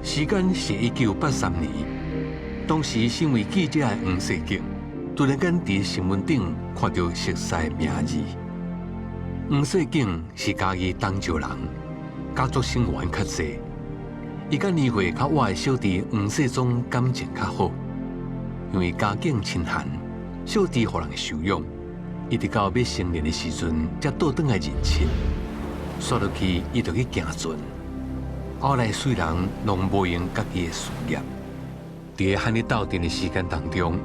時間是1983年，當時身為記者的黃世景，突然間佇新聞頂看著熟似的名字。黃世景是嘉義東石人，家族成員較濟。伊佮年歲較倚的小弟黃世宗感情較好，因為家境清寒，小弟予人收養，一直到欲成年的時陣，才倒轉來認親。煞落去，伊就去行船。後來雖然攏無閒家己的事業，佇和你鬥陣的時間當中，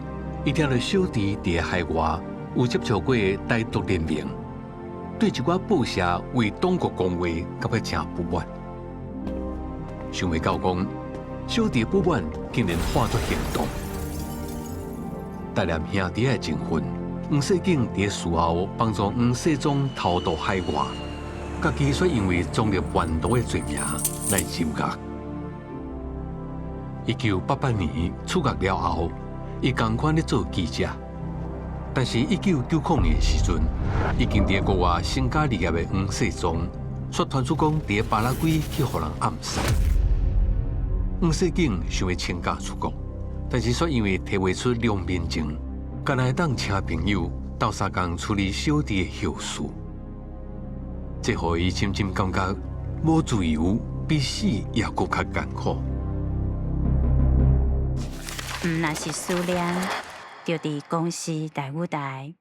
伊聽著小弟佇海外有接觸過台獨聯盟，對一寡報社為黨國講話，感覺誠不滿。想袂到講，小弟不滿竟然化作行動。帶念兄弟的情分，黃世景佇事後幫助黃世宗偷渡海外，家己卻因為中立叛徒的罪名來入獄。1988年出獄了後，伊仝款咧做記者，但是1990年時陣，已經佇國外成家立業的黃世宗，卻傳出講佇巴拉圭去予人暗殺。黃世景想欲請假出國，但是卻因為提袂出良民證，干焦會當請朋友鬥相共處理小弟的後事。這予伊深深感覺無自由比死猶閣較艱苦。毋若是思念，就佇公視台語台。